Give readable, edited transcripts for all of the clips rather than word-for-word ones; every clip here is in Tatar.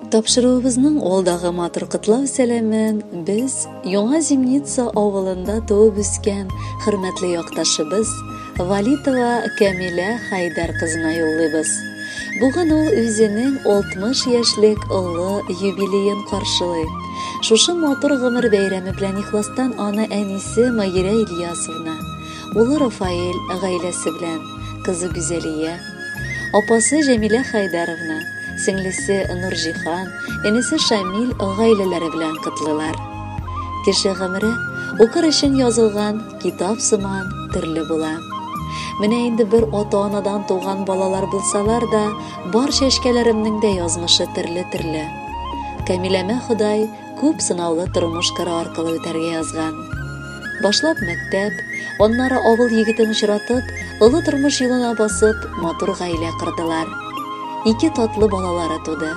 Тапшыруыбызның алдагы матур котлау сәламен без Яңа Зимница авылында туып үскән хөрмәтле якташыбыз Валитова Камилә Хайдар кызына юллыйбыз. Бүген ул үзенең 60 яшьлек олы юбилеен каршылый. Шушы матур гомер бәйрәме белән ихластан аны әнисе Маһирә Ильясовна, улы Рафаэль гаиләсе белән, кызы Гүзәлия, апасы Җәмилә Хайдаровна, сеңлесе Нурҗиһан, энесе Шамил гаиләләре белән котлыйлар. Кеше гомере укыр өчен язылган китап сыман төрле була. Менә инде бер ата-анадан туган балалар булсалар да, бар чәчкәләремнең дә язмышы төрле-төрле. Камиләмә Ходай күп сынаулы тормыш кыры аркылы үтәргә язган. Башлап мәктәп, аннары авыл егетен очратып, олы тормыш юлына басып, матур гаилә кордылар. Ике татлы балалары туды.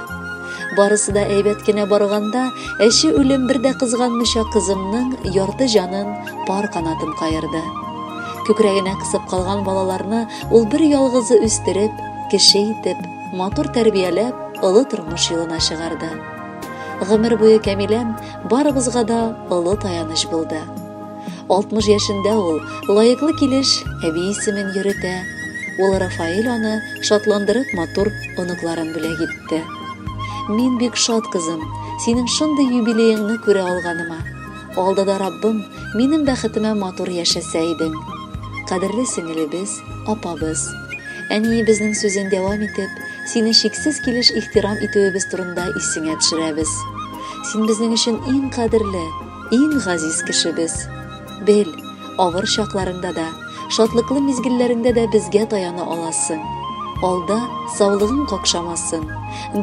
Барысы да әйбәт кенә барганда, әче үлем бер дә кызганмыйча кызымның ярты җанын, пар канатын каерды. Күкрәгенә кысып калган балаларны ул бер ялгызы үстереп, кеше итеп, матур тәрбияләп, олы тормыш юлына чыгарды. Гомер буе Кәмиләм барыбызга да олы таяныч булды. 60 яшендә ул лаеклы килеш әби исемен йөретә. Улы Рафаэль аны шатландырып матур оныкларын бүләк итте. Мин бик шат, кызым, синең шундый юбилееңны күрә алганыма. Алда да Раббым минем бәхетемә матур яшәсә идең. Кадерле сеңелебез, апабыз. Әниебезнең сүзен дәвам итеп, сине чиксез килеш ихтирам итүебез турында исеңә төшерәбез. Син безнең өчен иң кадерле, иң газиз кешебез. Бел, авыр чакларыңда да, шатлыклы мизгелләреңдә дә безгә таяна аласың. Алда саулыгың какшамасын,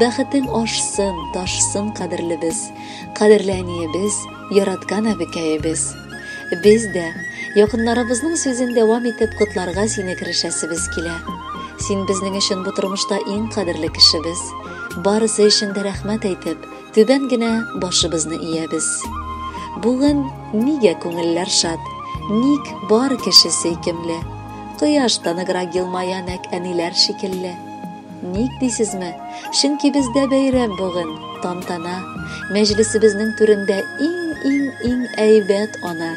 бәхетең ашсын, ташсын, кадерлебез, кадерле әниебез, яраткан әбекәебез. Без дә, якыннарыбызның сүзен дәвам итеп, котларга сине керешәсебез килә. Син безнең өчен бу тормышта иң кадерле кешебез. Барысы өчен дә рәхмәт әйтеп, түбән генә башыбызны иябез. Бүген нигә күңелләр шат, ник бар кеше сөйкемле? Кояш та ныграк елмая нәкъ әниләр шикелле. Ник дисезме? Чөнки бездә бәйрәм бүген, тантана. Мәҗлесебезнең түрендә иң-иң-иң әйбәт ана.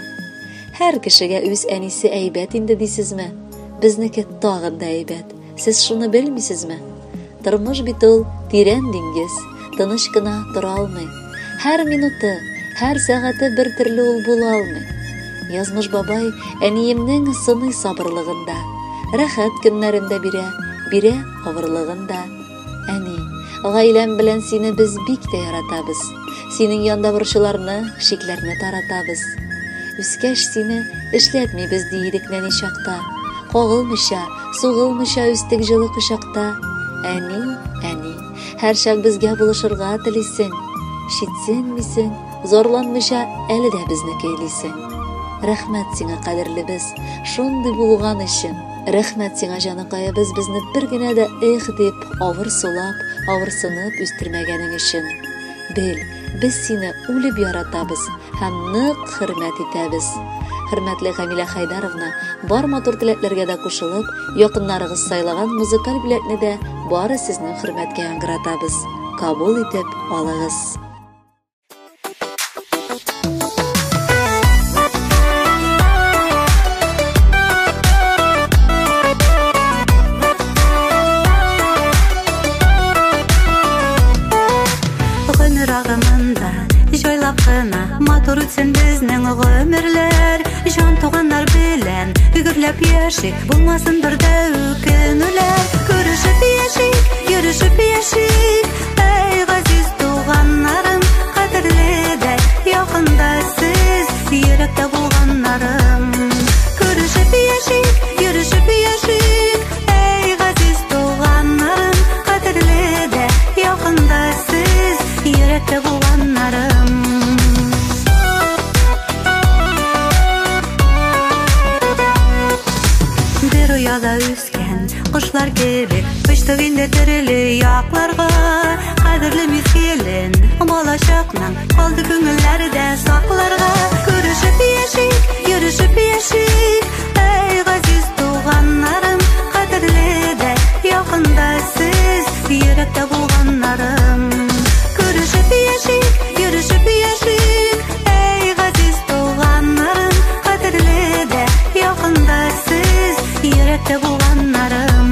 Һәр кешегә үз әнисе әйбәт инде дисезме? Безнеке тагын да әйбәт. Сез шуны белмисезме? Тормыш бит ул тирән диңгез, тыныч кына тора алмый. Һәр минуты, һәр сәгате бер төрле ул була алмый. Язмыш бабай әниемнең сыный сабырлыгында, рәхәт көннәрен дә бирә, бирә авырлыгын да. Әни, гаиләм белән сине без бик тә яратабыз. Синең янда борчуларны, шикләрне таратабыз. Үскәч сине эшләтмибез ди идек нәни чакта. Кагылмыйча, сугылмыйча үстек җылы кочакта. Әни, әни, һәрчак безгә булышырга телисең. Читсенмисең, зарланмыйча әле дә безне көйлисең. Рәхмәт сиңа, кадерлебез, шундый булган өчен. Рәхмәт сиңа, җаныкаебыз, безне бер генә дә эх дип, авыр сулап, авырсынып үстермәгәнең өчен. Бел, без сине үлеп яратабыз һәм нык хөрмәт итәбез. Хөрмәтле Камилә Хайдаровна, бар матур теләкләргә дә кушылып, якыннарыгыз сайлаган музыкаль бүләкне дә бары сезнең хөрмәткә яңгыратабыз. Кабул итеп алыгыз. Гомер агымында җайлап кына матур үтсен безнең гомерләр. Җан туганнар белән гөрләп яшик, булмасын бер дә үкенүләр. Күрешеп яшик, йөрешеп яшик, әй газиз туганнарым, кадерле дә якында сез, йөрәктә булганнарым. Күрешеп яшик, йөрешеп яшик, әй газиз туганнарым, кадерле дә якында сез, йөрәктә булганнарым. Бер ояда үскән кошлар кебек очтык инде төрле якларга. Кадерле мизгелен балачакның калды күңелләрдә сакларга. Күрешеп яшик, йөрешеп яшик, әй газиз туганнарым, кадерле дә якында сез, йөрәктә булганнарым. туганнарым.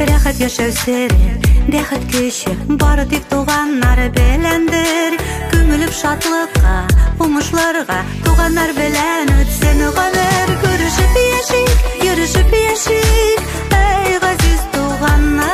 Рәхәт яшәү сере, бәхет көче бары тик туганнар беләндер. Күмелеп шатлыкка, уңышларга туганнар белән үтсен гомер. Күрешеп яшик, йөрешеп яшик, әй газиз туганнарым.